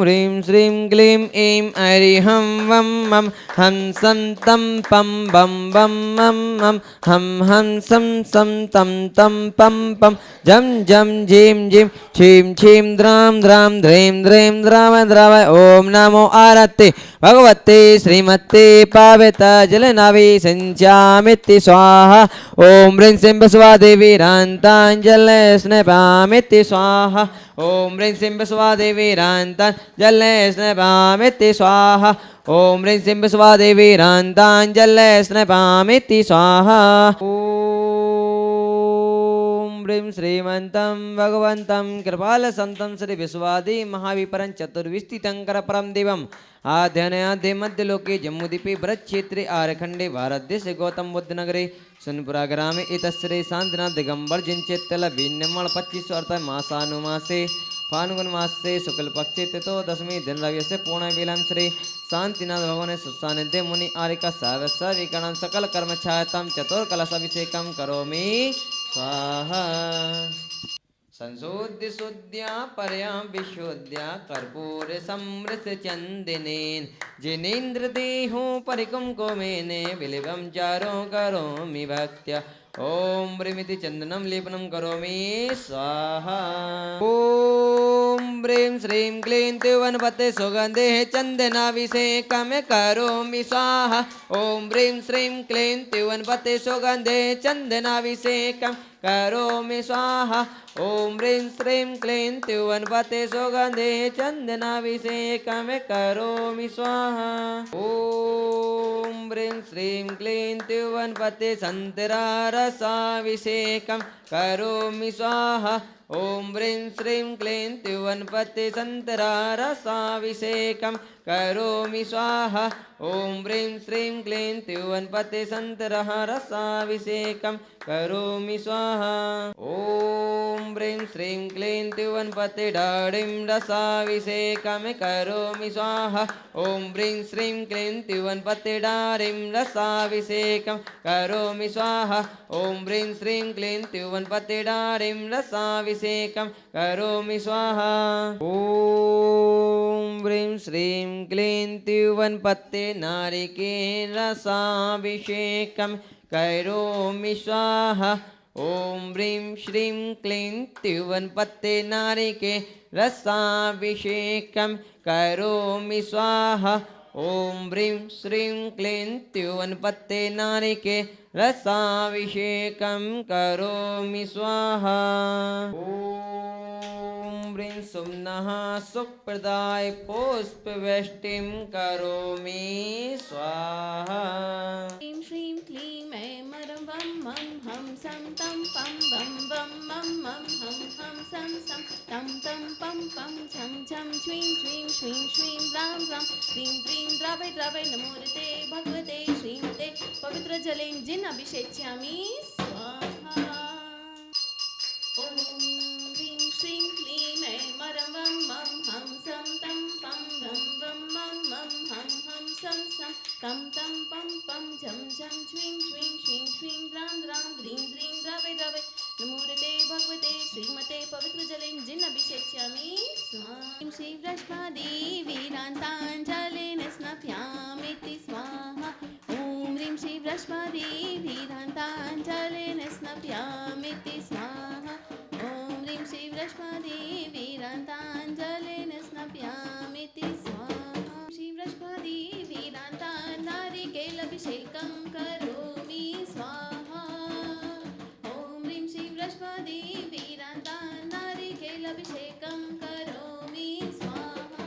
ह्रीं श्रीं क्लीं ऐं ऐरि हं वं मं हं सं तं पं बं बं मं मं हं हं सं सं तं तं पं पं झं झं झीं झीं क्षीं क्षीं द्रां द्रां द्रैं द्रैं द्राव द्राव। ॐ नमो आरते भगवते श्रीमते पावित जलनाभि सिञ्चामिति स्वाहा। ॐ ह्रीं श्रीं बसवादेवी रान्ताञ्जले स्नपामिति स्वाहा। ॐ ह्रीं श्रीं बसवादेवी रान्ताञ्जले स्नपामिति स्वाहा। ॐ ह्रीं श्रीं बसवादेवी रान्ताञ्जले स्नपामिति स्वाहा। ॐ ह्रीं श्रीमन्तं भगवन्तं कृपालसन्तं श्री विश्वादि महाविपरं चतुर्विस्थितङ्कर परं देवम् आद्य मध्यलोके जम्बूद्वीपे भरतक्षेत्रे आरखण्डे भारतदेशे गौतम बुद्धनगरे सोनपुरा ग्रामे एतस्रे शांतिनाथ दिगंबर जिनचेत्तल भिन्नमण 25 मासानुमासे फाल्गुन मासे शुक्ल पक्षे ततो दशमी दिन रवि पूर्ण विलम श्री शांतिनाथ भगवान सुसानिध्य मुनि आरिका सर्वसविकणं सकल कर्म छायतं चतुर्कलशाभिषेकं करोमि स्वाहा। संशुद्ध शुद्ध्या परया विशुद्ध्या कर्पूर समृत चंदनेन जिनेन्द्र देहो परिकुंकुमेन बिलिवं चारो करोमि भक्त्या। ॐ ह्रीमिति चंदनं लेपनं करोमि स्वाहा। ॐ ह्रीं श्रीं क्लीं त्रिवनपते सुगन्धे चन्दनाभिषेकं करोमि स्वाहा। ॐ ह्रीं श्रीं क्लीं त्रिवनपते सुगन्धे चन्दनाभिषेकं करोमि स्वाहा। ॐ ह्रीं श्रीं क्लीं त्रिवनपते सुगन्धे चन्दनाभिषेकं करोमि स्वाहा। ॐ ह्रीं श्रीं क्लीं त्रिवनपते सन्तरारसाभिषेकं करोमि स्वाहा। ॐ ह्रीं श्रीं क्लीं त्रिवनपते सन्तरारसाभिषेकं करोमि स्वाहा। ॐ ह्रीं श्रीं क्लीं त्रिवनपते सन्तरारसाभिषेकं करोमि स्वाहा। ॐ ह्रीं श्रीं क्लीं त्रिवनपते डाडिं रसाभिषेकं करोमि स्वाहा। ॐ ह्रीं श्रीं क्लीं त्रिवनपते डारिं रसाभिषेकं करोमि स्वाहा। ॐ ह्रीं श्रीं क्लीं त्रिवनपते डारिं रसाभिषेकं करोमि स्वाहा। ॐ ह्रीं श्रीं क्लीं त्रिवनपते नारिकेल रसाभिषेकं करोमि स्वाहा। ॐ ह्रीं श्रीं क्लीं त्रिवनपते नारिके रसाभिषेकं करोमि स्वाहा। ॐ ह्रीं श्रीं क्लीं त्रिवनपते नारिके रसाभिषेकं करोमि स्वाहा। ॐ ह्रीं सुम्नः सुप्रदाय पुष्पवृष्टिं करोमि स्वाहा। ह्रीं श्रीं क्लीं ऐं मरं वं मं हं सं तं पं बं बं मं मं हं हं सं सं तं तं पं पं झं झं छ्वीं छ्वीं श्वीं श्वीं द्रां द्रां द्रीं द्रीं द्रावय द्रावय नमोरते भगवते श्रीमते पवित्रजलेन जिन अभिषेच्यामि स्वाहा। ॐ ह्रीं श्रीं क्लीं ऐं मरं वं मं हं सं तं पं बं बं मं मं हं हं सं सं तं तं पं पं झं झं छ्वीं छ्वीं श्वीं श्वीं द्रां द्रां द्रीं द्रीं द्रावय द्रावय नमोरते भगवते श्रीमते पवित्रजलेन जिन अभिषेच्यामि स्वाहा। श्री वृषभादेवी स्नप्यामिति स्वाहा। ॐ ह्रीं श्री वृषभादेवी स्नप्यामिति स्वाहा। ॐ ह्रीं श्री वृषभादेवी स्नप्यामिति स्वाहा। श्री वृषभादेवी नारिकेलाभिषेकं करोमि स्वाहा। ॐ ह्रीं श्री वृषभादेवी नारिकेलाभिषेकं करोमि स्वाहा।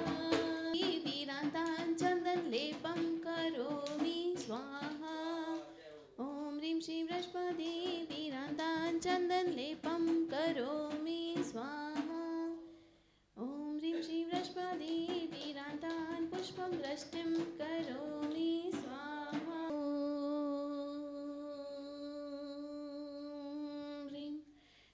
वीरान्तान् चन्दनलेपं करोमि स्वाहा। ॐ ह्रीं श्री वृषभादेवी चन्दनलेपं करोमि स्वाहा। ॐ ह्रीं श्री वृषभादेवी पुष्पं वृष्टिं करोमि स्वाहा। ॐ ह्रीं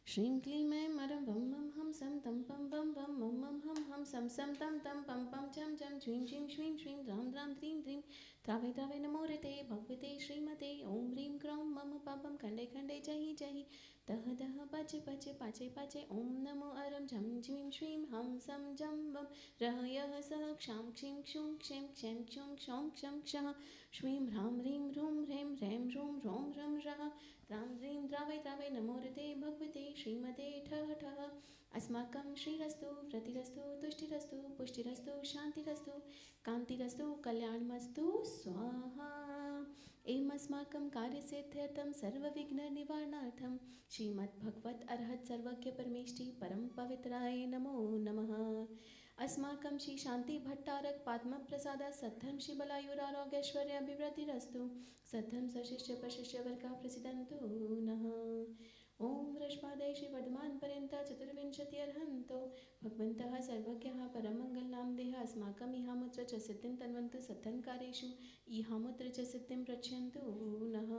श्रीं क्लीं ऐं मरं वं मं हं सं तं पं बं बं मं मं हं हं सं सं तं तं पं पं झं झं छ्वीं छ्वीं श्वीं श्वीं द्रां द्रां द्रीं द्रीं द्रावय द्रावय नमोरते भगवते श्रीमते। ॐ ह्रीं क्रों मम पापं खण्डे खण्डे जहि जहि दह दह पच पच पाचे पाचे। ॐ नमो अरं झं झीं श्रीं हं सं झं बं बं रः यः सः क्षां क्षीं क्षुं क्षें क्षैं क्षुं क्षौं क्षं क्षः श्रीं ह्रां ह्रीं ह्रूं ह्रैं ह्रैं ह्रूं ह्रौं ह्रं ह्रः द्रां द्रीं द्रावै द्रावै नमो ऋते भगवते श्रीमते ठः ठः। अस्माकं श्रीरस्तु व्रतिरस्तु तुष्टिरस्तु पुष्टिरस्तु शान्तिरस्तु कान्तिरस्तु कल्याणमस्तु स्वाहा। एवम् अस्माकं कार्यसिद्ध्यर्थं सर्वविघ्ननिवारणार्थं श्रीमद्भगवत् अर्हत् सर्वज्ञ परमेष्टि परम पवित्राय नमो नमः। अस्माकं श्री शांति भट्टारक पाद्मप्रसाद सद्धर्म श्री बलायुरारोग्यैश्वर्य अभिवृद्धिरस्तु। सद्धर्म सशिष्य प्रशिष्य वर्गा प्रसिदन्तु नः। ओम वृषपादय श्री वर्धमान पर्यन्त चतुर्विंशति अर्हन्तो भगवन्तः सर्वज्ञः परमङ्गलनाम देह अस्माकं इहामुत्र च सिद्धिं तन्वन्तु सद्धर्मकार्येषु इहामुत्र च सिद्धिं प्रच्छन्तु नः।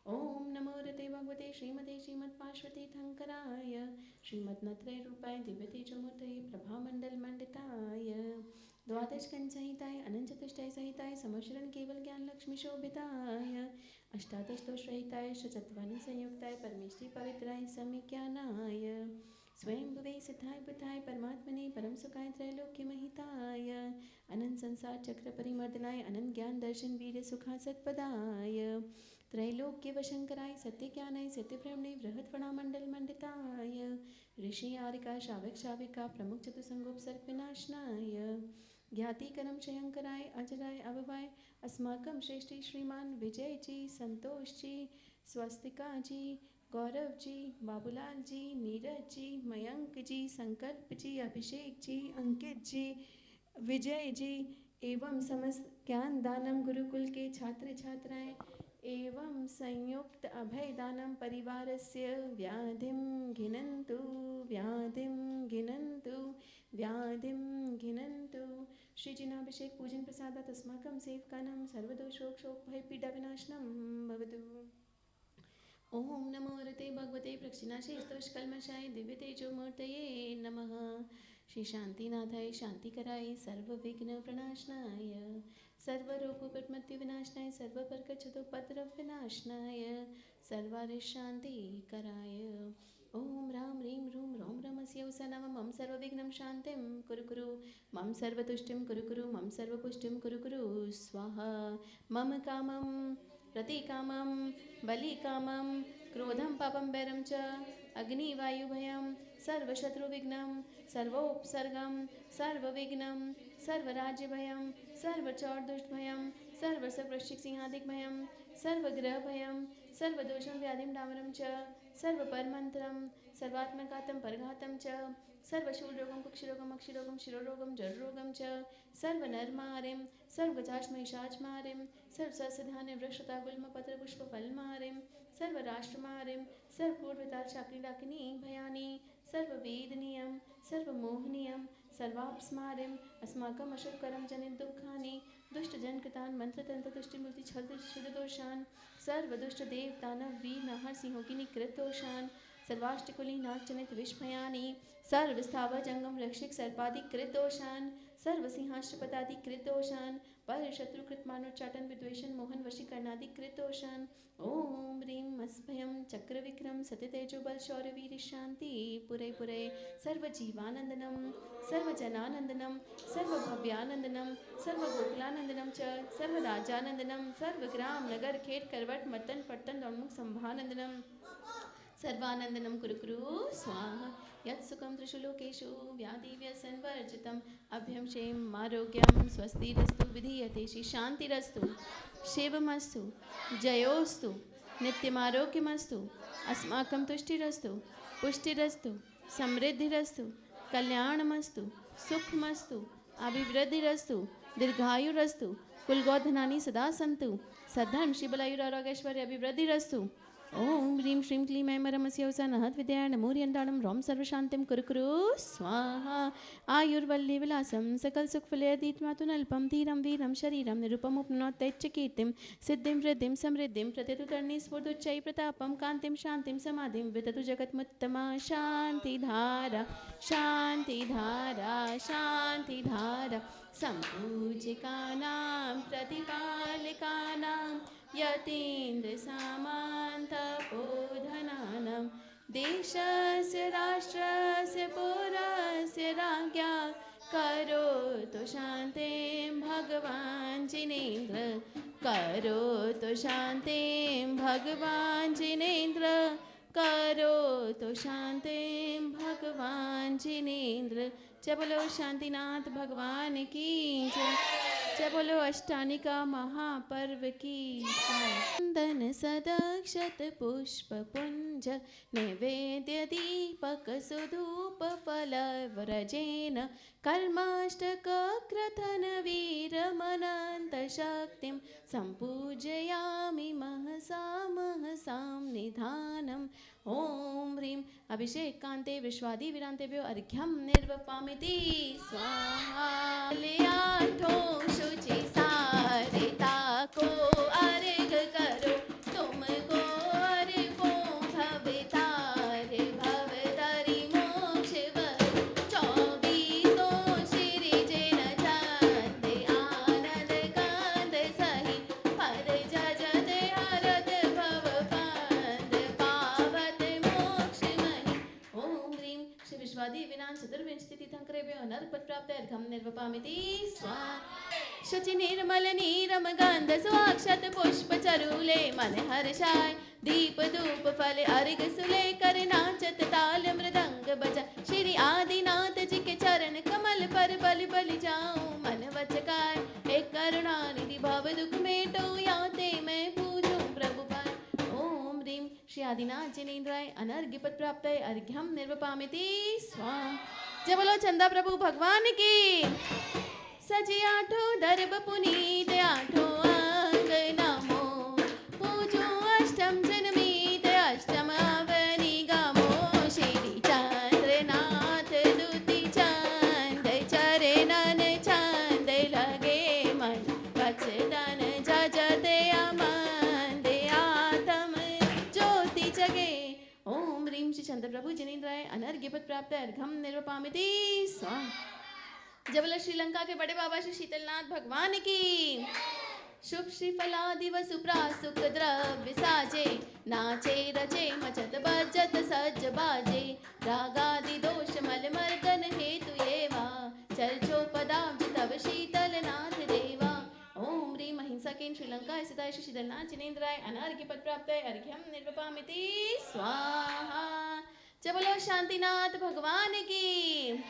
ओम नमो ऋते भगवते श्रीमते श्रीमत्पार्श्वतीर्थङ्कराय श्रीमद्नत्रय रूपाय दिव्यतेजमूर्तये प्रभामण्डलमण्डिताय द्वादशकंसहिताय अनंतचतुष्टय सहिताय समशरण केवल ज्ञान लक्ष्मी शोभिताय अष्टादशदोषरहिताय षट्चत्वानि संयुक्ताय परमेष्टि पवित्राय सम्यक् स्वयंभुवे सिद्धाय बुद्धाय परमात्मने परम सुखाय त्रैलोक्यमहिताय अनंत संसार चक्र परिमर्दनाय अनंत ज्ञान दर्शन वीर सुखा सत्पदाय त्रैलोक्य वशंकराय सत्यज्ञानाय सत्यप्रेमणे बृहत्फणामण्डल मंडिताय ऋषि आरिका श्रावक श्राविका प्रमुख चतुसंगोपसर्ग विनाशनाय ज्ञातिकरम शयंकराय अजराय अभवाय अस्माकं श्रेष्ठी श्रीमान विजय जी संतोष जी स्वस्तिका जी गौरव जी बाबूलाल जी नीरज जी मयंक जी संकल्प जी अभिषेक जी अंकित जी विजय जी एवं समस्त ज्ञान दानम गुरुकुल के छात्र छात्राएं एवं संयुक्त अभय दानम परिवारस्य व्याधिं घिनन्तु व्याधिं घिनन्तु व्याधिं घिनन्तु। श्री जिनाभिषेक पूजन प्रसादात् अस्माकं सेवकानां सर्वदोषोक शोक भय पीडा विनाशनं भवतु। ओम नमो ऋते भगवते प्रक्षिणाशेषदोषकल्मषाय दिव्यतेजोमूर्तये नमः। श्री शांतिनाथाय शांतिकराय सर्वविघ्न प्रणाशनाय सर्वरोगोपमृत्युविनाशनाय सर्वपर्कच्छतोपद्रव विनाशनाय सर्वारिशान्तिकराय। ओम राम ह्रीं ह्रूं ह्रौं रमस्य उस नमः। मम सर्वविघ्नं शान्तिं कुरु कुरु, मम सर्वतुष्टिं कुरु कुरु, मम सर्वपुष्टिं कुरु कुरु स्वाहा। मम कामं प्रतिकामं बलिकामं क्रोधं पापं वैरं च अग्निवायुभयं सर्वशत्रुविघ्नं सर्वोपसर्गं सर्वविघ्नं सर्वराज्यभयं सर्वचौरदुष्टभयं सर्वसवृश्चिकसिंहादिकभयं सर्वग्रहभयं सर्वदोषं व्याधिं डामरं च सर्वपरमन्त्रं सर्वात्मघातं परघातं च सर्वशूलरोगं कुक्षिरोगं अक्षिरोगं शिरोरोगं जररोगं च सर्वनर्मारिं सर्वगजाश्महिषाजमारिं सर्वसस्यधान्य वृक्षता गुल्मपत्रपुष्पफलमारिं सर्वराष्ट्रमारिं सर्वपूर्वताशाकिनी भयानि सर्ववेदनीयं सर्वमोहनीयं सर्वापस्मारिम् अस्माकम् अशुभकरं जनित दुःखानि दुष्टजनकृतान् मन्त्रतन्त्रदुष्टिमूर्ति छलदोषान् सर्वदुष्टदेव दानव वीर नाहर सिंहोगिनी कृतदोषान् सर्वाष्टकुली नागजनित विषभयानि सर्वस्थावर जंगम रक्षिक सर्पादि कृतदोषान् सर्वसिंहाष्टपदादि कृतदोषान् परशत्रुकृत मानोच्चाटन विद्वेषण मोहन वशीकरणादि कृतदोषान्। ओम ह्रीं मस्भयं चक्रविक्रम सत्यतेजो बल शौर्य वीर शांति पुरे पुरे सर्वजीवानंदनं सर्वजनानंदनं सर्वभव्यानंदनं सर्वगोकुलानंदनं च सर्वराजानंदनं सर्वग्राम नगर खेत करवट मत्तन पट्टन दौन्मुख संभानंदनं सर्वानंदनं कुरु कुरु स्वाहा। यत्सुखं त्रिषु लोकेषु व्याधिव्यसनवर्जितम् अभयं क्षेमम् आरोग्यं स्वस्तिरस्तु विधीयते। श्री शांतिरस्तु शिवमस्तु जयोस्तु नित्यमारोग्यमस्तु अस्माकं तुष्टिरस्तु पुष्टिरस्तु समृद्धिरस्तु कल्याणमस्तु सुखमस्तु अभिवृद्धिरस्तु दीर्घायुरस्तु कुलगोधनानि सदा सन्तु सद्धर्म शिवबलायुरारोग्यैश्वर्य अभिवृद्धिरस्तु। ओम ह्रीं श्रीं क्लीं ऐं रमस्य उसा नहत विद्या नमोर्यन्ताणं रौं सर्वशान्तिं कुरु कुरु स्वाहा। आयुर्वल्ली विलासं सकल सुखफलयदीत्मातुनल्पं धीरं वीरं शरीरं निरुपमुपनोत्यच्च कीर्तिं सिद्धिं वृद्धिं समृद्धिं प्रत्यतु तरणी स्फुर्दुच्चै प्रतापं कान्तिं शान्तिं समाधिं विततु जगन्मुत्तमा। शान्तिधारा शान्तिधारा शान्तिधारा सम्पूजिकानां प्रतिपालिकानां यतीन्द्र करो तो शांतिं भगवान जिनेन्द्र, करो तो शांतिं भगवान जिनेन्द्र, करो तो शांतिं भगवान जिनेन्द्र। जय बोलो शांतिनाथ भगवान की जय। जय बोलो अष्टानिका महापर्व की जय। चंदन सदक्षत पुष्प पुंज नैवेद्य दीपक सुधूप फल व्रजेन कर्माष्टक क्रथन वीरमनंत शक्तिं संपूजयामि महसा महसां निधानम्। ॐ ह्रीं अभिषेकान्ते विश्वादि विरान्तेभ्यो अर्घ्यं निर्वपामिति स्वाहा। आठों शुचि सारिता को अर्घ करो, तुमको अर्पो भवतार भवतरि मोक्ष वर। चौबीसों श्री जिन चंद आनंद कंद सही पर जजत हरत भव फंद पावत मोक्ष मही। ॐ ह्रीं श्री विश्वादि विनान चतुर्विंशति तीर्थंकरेभ्यो अनर्पत प्राप्त अर्घं निर्वपामिति स्वाहा। शुचि निर्मल नीरम गंध सुअक्षत पुष्प चरूले मन हर्षाय दीप धूप फल अर्घ सुले कर नाचत ताल मृदंग बजा। श्री आदिनाथ जी के चरण कमल पर बलि बलि जाऊं मन वचकाय। एक करुणानिधि भव दुख मेटो याते मैं पूजूं प्रभु पाय। ओम ह्रीं श्री आदिनाथ जिनेन्द्राय अनर्घ्यपद प्राप्त अर्घ्यम निर्वपामिति स्वाहा। जय बोलो चंदा प्रभु भगवान की। सजी आठो दर्भ पुनीत आठो अंग नमो, पूजो अष्टम जनमीत अष्टम अवनि गमो। श्री चंद्रनाथ दुति चंद चरणन चंद लगे मन बचतन जजते अमंद आत्म ज्योति जगे। ओम ह्रीं श्री चंद्र प्रभु जिनेन्द्राय अनर्घ्यपद प्राप्त अर्घम निर्वपामिति स्वाहा। जबल श्रीलंका के बड़े बाबा श्री शीतलनाथ भगवान की। शुभ श्री फलादि वसुप्रा सुख द्रव्य साजे नाचे रचे मचत बजत सज बाजे। रागादि दोष मल मर्दन हेतु एवा चर्चो पदाब्ज तव शीतलनाथ देवा। ओम ह्रीं अहिंसा केंद्र श्रीलंका स्थित श्री शीतलनाथ जिनेन्द्राय अनर्घ्यपद प्राप्त अर्घ्यम निर्वपामिति स्वाहा। जय बोलो शांतिनाथ भगवान की।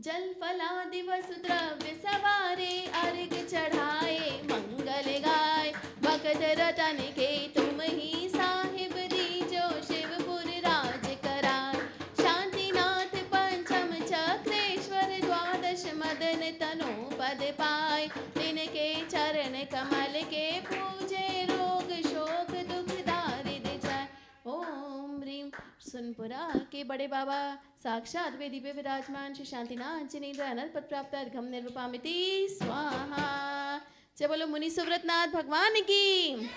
जल फलादि वसुद्रव्य सवारे अर्घ चढ़ाए मंगल गाय। भगत रतन के तुम ही साहिब दीजो शिवपुर राज कराय। शांतिनाथ पंचम चक्रेश्वर द्वादश मदन तनो पद पाए। तिनके चरण कमल के पूजे रोग शोक दुख दारिद जाय। ओम ह्रीं सुनपुरा के बड़े बाबा साक्षात वेदी पे विराजमान श्री शांतिनाथ जिनेन्द्र अनर्पद प्राप्त अर्घम निर्वपामिति स्वाहा। जय बोलो मुनि सुव्रतनाथ भगवान की।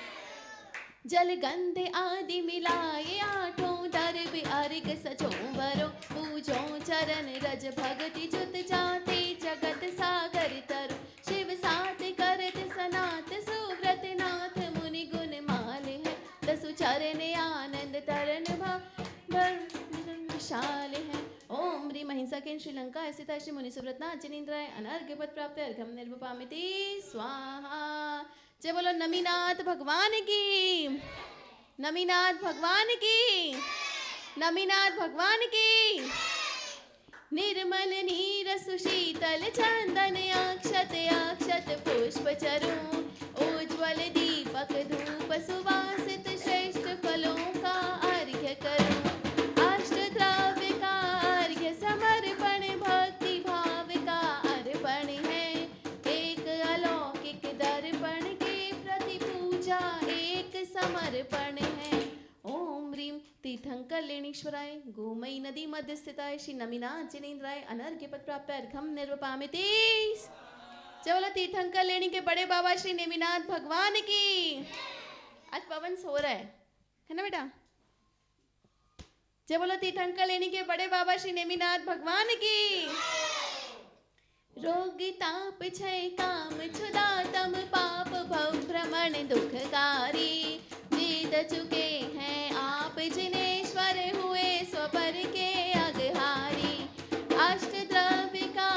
जल गंध आदि मिलाए आठों दर्भ अर्घ सजो वरो। पूजो चरण रज भगति जुत जाते जगत सागर तरो। शिव सात करत सनात सुव्रत नाथ मुनि गुण माल है। दसु चरण आनंद तरन भर विशाल है। ओम ह्रीं अहिंसा केंद्र श्रीलंका स्थित श्री मुनि सुव्रतनाथ जिनेन्द्राय अनर्घ्यपद प्राप्त अर्घम निर्वपामिति स्वाहा। जय बोलो नमीनाथ भगवान की। नमीनाथ भगवान की। नमीनाथ भगवान की। निर्मल नीर सुशीतल चंदन अक्षत अक्षत पुष्प चरु। उज्ज्वल दीपक धूप सुवासित श्रेष्ठ फलों का अर्घ्य करूं। अष्ट द्रव्य का अर्घ्य समर्पण भक्ति भाव का अर्पण है। एक अलौकिक दर्पण के प्रति पूजा एक समर्पण है। ओम ह्रीं तीर्थंकर लेणीश्वराय गोमयी नदी मध्य स्थिताय श्री नमीनाथ जिनेन्द्राय अनर्घ्यपद प्राप्त अर्घम निर्वपामिति। जय बोलो तीर्थंकर लेणी के बड़े बाबा श्री नेमिनाथ भगवान की। आज पवन सो रहा है ना बेटा? जय बोलो तीर्थंकर लेणी के बड़े बाबा श्री नेमिनाथ भगवान की। रोग ताप क्षय काम क्षुधा तम पाप भव भ्रमण दुखकारी। जीत चुके हैं आप जिनेश्वर हुए स्वपर के अगहारी। अष्ट द्रव्य का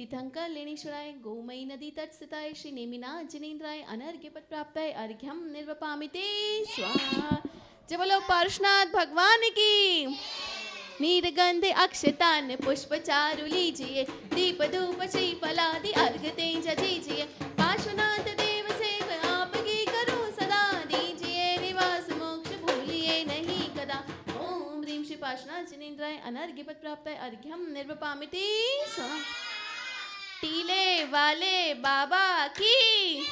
तीर्थंकर लेणीश्वराय गोमयी नदी तट स्थिताय श्री नेमिनाथ जिनेन्द्राय अनर्घ्य पद प्राप्ताय अर्घ्यम निर्वपामिते स्वाहा। जय बोलो पार्श्वनाथ भगवान की। नीरगंध अक्षतान पुष्प चारु लीजिए, दीप धूप श्री फलादि अर्घ तेज दीजिए। पार्श्वनाथ देव सेव आपकी करो सदा, दीजिए निवास मोक्ष भूलिए नहीं कदा। ओम ह्रीं श्री पार्श्वनाथ जिनेन्द्राय अनर्घ्य पद प्राप्ताय अर्घ्यम निर्वपामिति स्वाहा। टीले वाले बाबा की।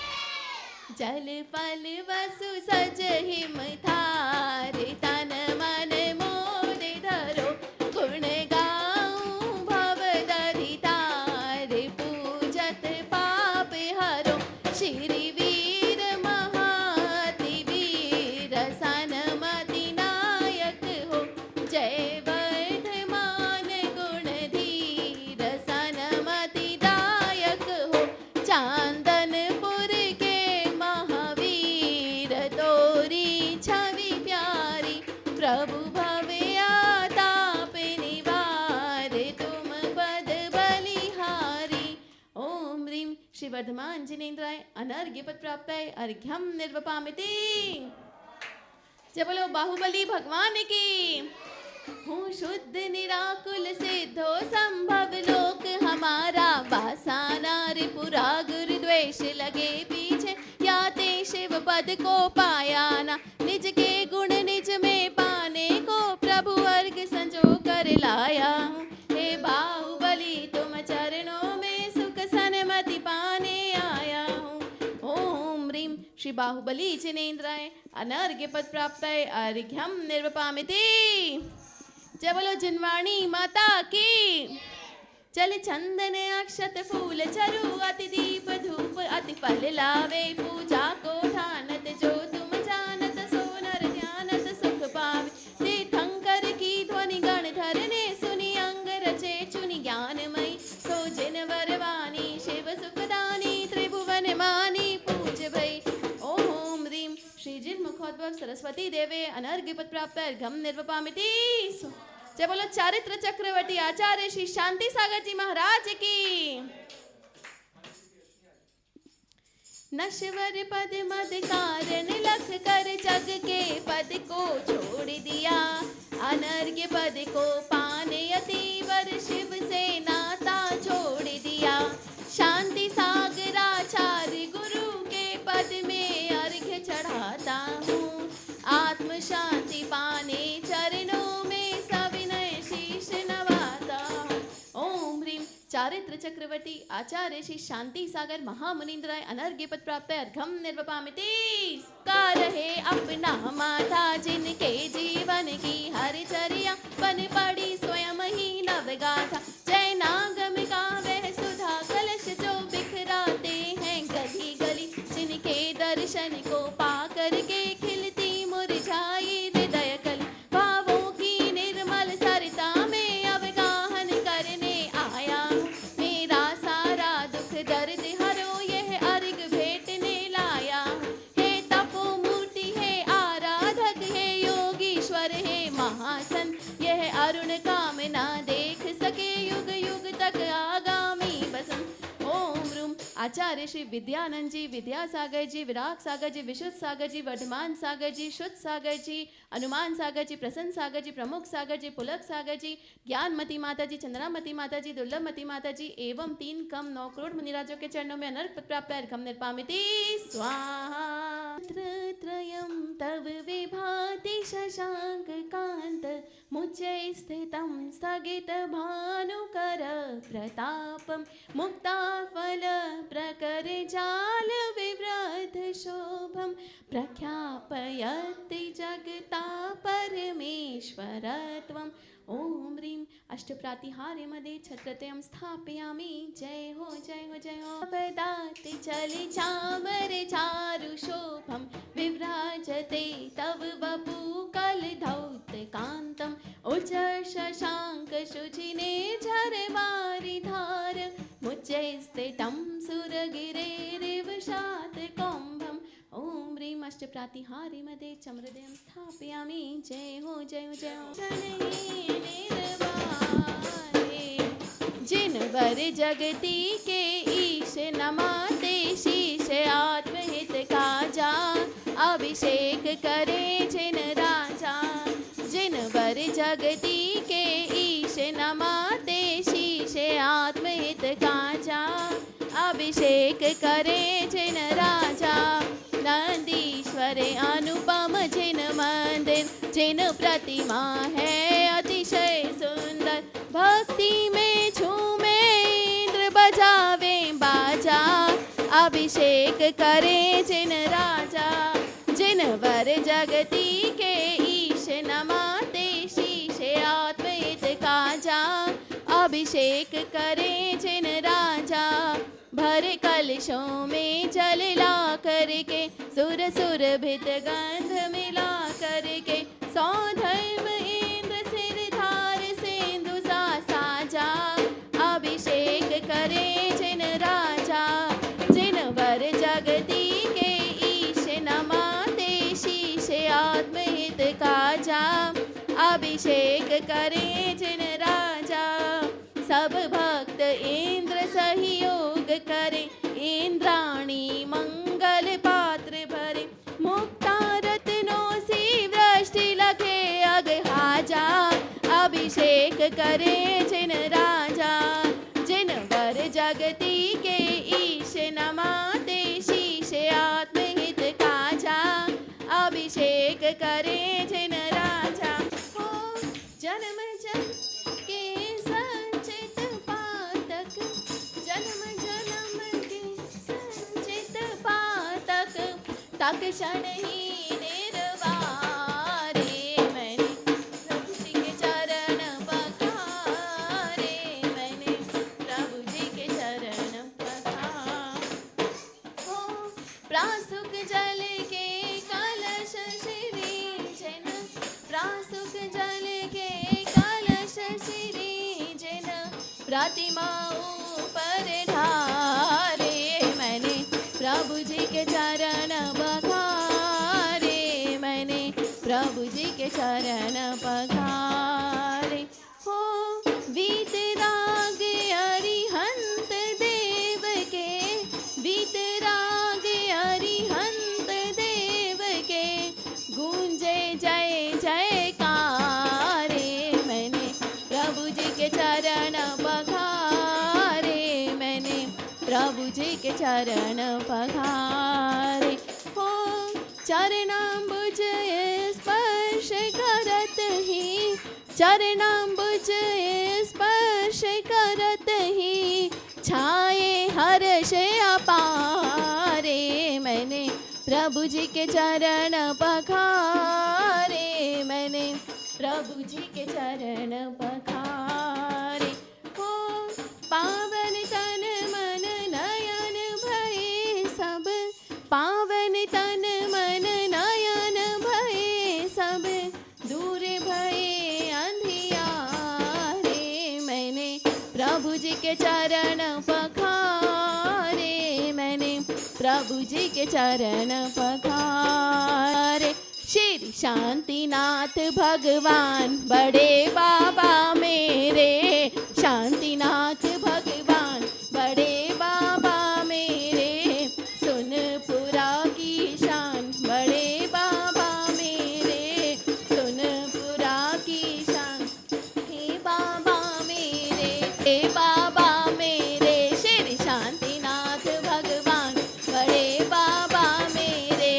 जल फल वसु सज हिम थारे, तन मन मोद धरो। गुण गाऊं भव दधि तारे, पूजत पाप हरो। श्री वीर महाति वीर सनमति नायक हो। जय वर्धमान गुण धीर सनमति दायक हो। चांदनपुर के महावीर तोरी छवि प्यारी। प्रभु भवे आताप निवार, तुम पद बलिहारी। ओम ह्रीं श्री वर्धमान जिनेन्द्राय अनर्घ्य पद प्राप्ताय अर्घ्यम निर्वपामिति। जय बोलो बाहुबली भगवान की। हूँ शुद्ध निराकुल सिद्धो संभव लोक हमारा। वासाना रिपुरा गुरु द्वेष लगे पीछे, याते शिव पद को पाया ना। निज के गुण निज में पाने को प्रभु अर्घ संजो कर लाया हूँ। हे बाहुबली तुम चरणों में सुख सन्मति पाने आया हूँ। ओम ह्रीं श्री बाहुबली जिनेन्द्राय अनर्घ्य पद प्राप्ताय अर्घ्यम निर्वपामिति। जय बोलो जिनवाणी माता की। चल चंदन अक्षत फूल चरु अति दीप धूप अति फल लावे। पूजा को ठानत जो तुम जानत, सो नर ध्यानत सुख पावे। तीर्थंकर की ध्वनि गणधर ने सुनी, अंग रचे चुनि ज्ञानमयी। सो जिन वरवाणी शिव सुखदानी, त्रिभुवन मानी पूज भई। ओम ह्रीं श्री जिन मुखोद्भव सरस्वती देवे अनर्घ्य पद प्राप्त अर्घम निर्वपामिति। जय बोलो चारित्र चक्रवर्ती आचार्य श्री शांति सागर जी महाराज की। नश्वर पद मद कारण लख कर जग के पद को छोड़ दिया। अनर्घ्य पद को पाने अतिवर शिव से नाता छोड़ दिया। शांति सागराचार्य गुरु के पद में अर्घ्य चढ़ाता हूँ। आत्म शांति पाने चरणों में सविनय शीश नवाता हूँ। ओम ह्रीं चारित्र चक्रवर्ती आचार्य श्री शांति सागर महामुनीन्द्राय अनर्घ्य पद प्राप्त अर्घम निर्वपामिति। का रहे अपना माथा जिनके जीवन की हर चर्या, बन पड़ी स्वयं ही नवगाथा। जय नागम का वह सुधा कलश जो बिखराते हैं गली गली, जिनके दर्शन को पा करके खिलती मुरझाई हृदय कली। भावों की निर्मल सरिता में अवगाहन करने आया हूँ। मेरा सारा दुख दर्द हरो यह अर्घ भेंटने लाया हूँ। हे तपो मूर्ति हे आराधक हे योगीश्वर हे महासंत, यह अरुण कामना देख सके युग युग तक आगामी बसंत। ओम रूम आचार्य श्री विद्यानंद जी, विद्यासागर जी, विराग सागर जी, विशुद्ध सागर जी, वर्धमान सागर जी, शुद्ध सागर जी, अनुमान सागर जी, प्रसन्न सागर जी, प्रमुख सागर जी, पुलक सागर जी, ज्ञानमती माता जी, चंद्रामती माता जी, दुर्लभमती माता जी एवं 3 कम 9 करोड़ मुनिराजों के चरणों में अनर्घ प्राप्त अर्घम निर्पामिति स्वाहा। त्रयं तव विभाति शशांक कांत, मुच्चै स्थितं स्थगित भानुकर प्रतापं। मुक्ताफल प्रकर जाल विवृद्ध शोभं, प्रख्यापयति जगता परमेश्वरत्वम्। ओम ह्रीं अष्टप्रातिहार्य मदे छत्रत्रयं स्थापयामि। जय हो जय हो जय हो। पदाति चलि चामर चारु शोभं, विभ्राजते तव वपु कलधौत कान्तम्। उच्च शशाङ्क शुचिने झरवारि धार, मुच्चैस्थितं सुरगिरेरिव शात कौम्भम्। ओम ह्रीं अष्टप्रातिहार्य मदे चमृदयं स्थापयामि। जय हो जय हो जय हो। जिन वर जगती के ईश नमाते शीश आत्महित काजा अभिषेक करे जिन राजा। जिन वर जगती के ईश नमाते शीश आत्महित काजा अभिषेक करे जिन राजा। नंदीश्वर अनुपम जिन मंदिर जिन प्रतिमा है अतिशय सुंदर। भक्ति में झूमे इंद्र बजावे बाजा अभिषेक करे जिन राजा। जिन वर जगती के ईश नमाते शीश आत्महित काजा अभिषेक करे जिन राजा। भर कलशों में जल ला करके सुर सुर भित गंध मिला करके सौधर्म इंद्र सिर धार सिंधु सा साजा अभिषेक करे जिन राजा। जिन वर जगती के ईश नमाते शीश आत्महित काजा अभिषेक करे जिन राजा। सब भक्त इंद्र सहयोग करे इंद्राणी मंगल पात्र भरे। मुक्ता रत्नों सी वृष्टि लगे अग हाजा अभिषेक करे जिन राजा। जिन वर जगती के ईश नमाते शीश आत्महित काजा अभिषेक करे जिन राजा। हो जन्म जन्म के संचित पातक जन्म जन्म के संचित पातक तक क्षण ही निर्वारे। मैंने प्रभु जी के चरण पखारे मैंने प्रभु जी के चरण पखारे। हो प्रासुक जल के कलश श्री जिन प्रासुक जल के कलश श्री जिन प्रतिमा ऊपर ढारे। मैंने प्रभु जी के चरण पखारे मैंने प्रभु जी के चरण पखारे। हो वीत राग अरिहंत देव के वीत राग अरिहंत देव के गूंजे जय जयकारे। मैंने प्रभु जी के चरण पखारे मैंने प्रभु जी के चरण पखारे। हो चरणाम्बुज स्पर्श करत ही चरणाम्बुज स्पर्श करत ही छाए हर्ष अपारे। मैंने प्रभु जी के चरण पखारे मैंने प्रभु जी के चरण पखारे। हो पावन तन मन नयन भये सब पावन तन मन नयन भये सब दूर भये अंधियारे। मैंने प्रभु जी के चरण पखारे मैंने प्रभु जी के चरण पखारे। श्री शांतिनाथ भगवान बड़े बाबा मेरे शांतिनाथ भगवान बड़े बाबा मेरे सुनपुरा की शान बड़े बाबा मेरे सुनपुरा की शान। हे बाबा मेरे हे बाबा मेरे श्री शांतिनाथ भगवान बड़े बाबा मेरे।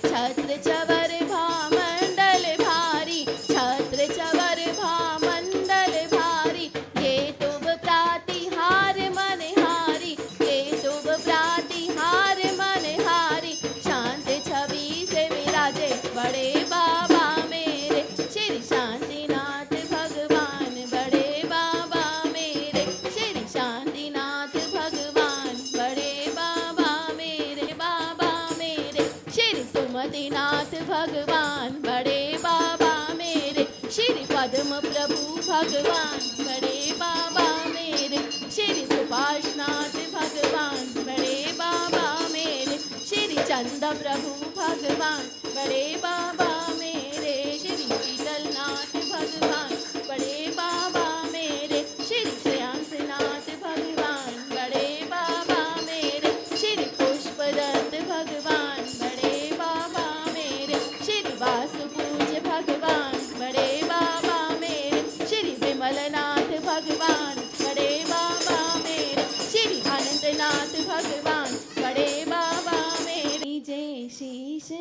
छत्र चवर भामंडल भारी छत्र चवर भामंडल भारी ये तुम प्रातिहार मनहारी ये तुम प्रातिहार मनहारी शांत छवि से विराजे बड़े बाबा मेरे श्री शांतिनाथ भगवान बड़े बाबा मेरे श्री शांतिनाथ भगवान बड़े बाबा मेरे बाबा मेरे श्री सुमतिनाथ भगवान बड़े बाबा मेरे श्री पद्म प्रभु भगवान बड़े बाबा मेरे श्री सुभाषनाथ भगवान बड़े बाबा मेरे श्री चंद प्रभु भगवान बड़े बाबा मेरे श्री शीतलनाथ भगवान बड़े बाबा मेरे श्री श्रेयांसनाथ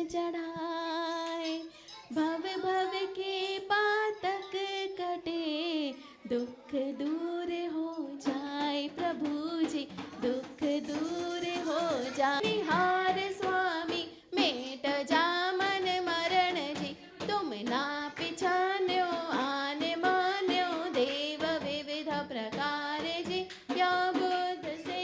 चढ़ाए। भव भव के पातक कटे, दुख दूर हो जाए प्रभु जी, दुख दूर हो जाए। निहार स्वामी मेट जा मन मरण जी, तुम ना पिछान्यो आन मान्यो, देव विविध प्रकार जी। या बुद्ध से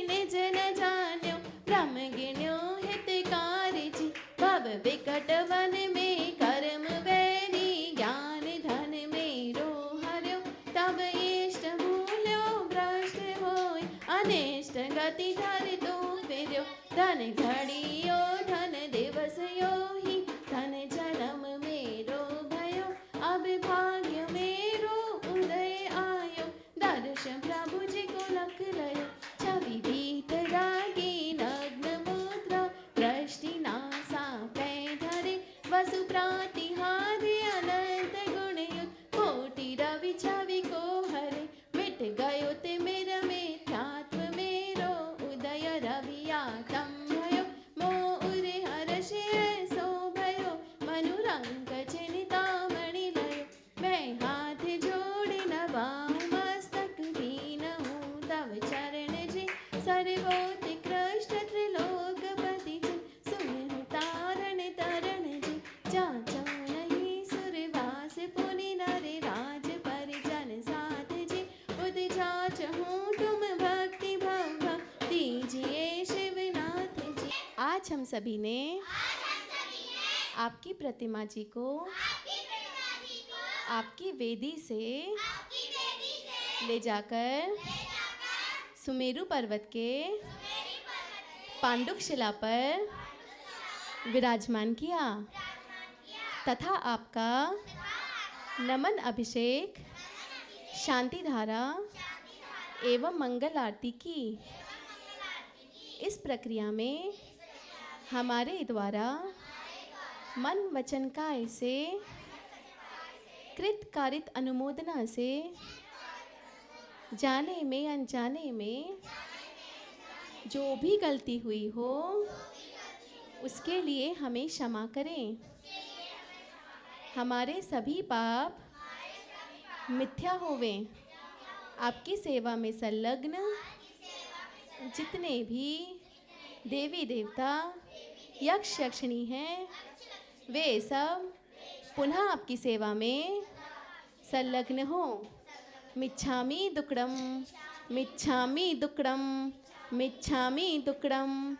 निज न जान्यो, ब्रह्म गिण्यो हितकार जी। भव विकट वन में कर्म वैरी, ज्ञान धन मेरो हर्यो। तब इष्ट भूल्यो भ्रष्ट होय, अनिष्ट गति धर तो फिर्यो। धन घड़ियो धन दिवस यो ही, धन जन्म मेरो भयो। अब भाग्य मेरो उदय आयो, दर्श प्रभु जी को लख लयो। छवि भीत रागी नग्न मुद्रा, दृष्टि नासा पै धरे। वसु प्रातिहार्य अनंत गुणयुत, कोटि रवि छवि को हरे। मिट गयो ते मेरा मिथ्यात्व मेरो, उदय रवि आतम भयो। मोह उरे हर्ष ऐसो भयो, मनुरंग चिन्ता मणि लयो। मैं हाथ जोड़ नवाऊं मस्तक, दीन हूँ तव चरण जी। सर्वोत्कृष्ट त्रिलोकपति जी, सुनहु तारण तरण जी। जाचो नहीं सुरवास पुनि नर राज परिजन साथ जी। उद जाच हूँ तुम भक्ति भव दीजिए शिवनाथ जी। आज हम सभी ने आपकी प्रतिमा जी को आपकी वेदी से ले जाकर सुमेरु पर्वत के पांडुकशिला पर विराजमान किया तथा आपका नमन अभिषेक, शांति धारा एवं मंगल आरती की। इस प्रक्रिया में हमारे द्वारा मन वचन काय से कृत कारित अनुमोदना से जाने में अनजाने में जो भी गलती हुई हो उसके लिए हमें क्षमा करें। हमारे सभी पाप मिथ्या होवें। आपकी सेवा में संलग्न जितने भी देवी देवता यक्ष यक्षिणी हैं वे सब पुनः आपकी सेवा में संलग्न हो। मिच्छामि दुक्कडम, मिच्छामि दुक्कडम, मिच्छामि दुक्कडम।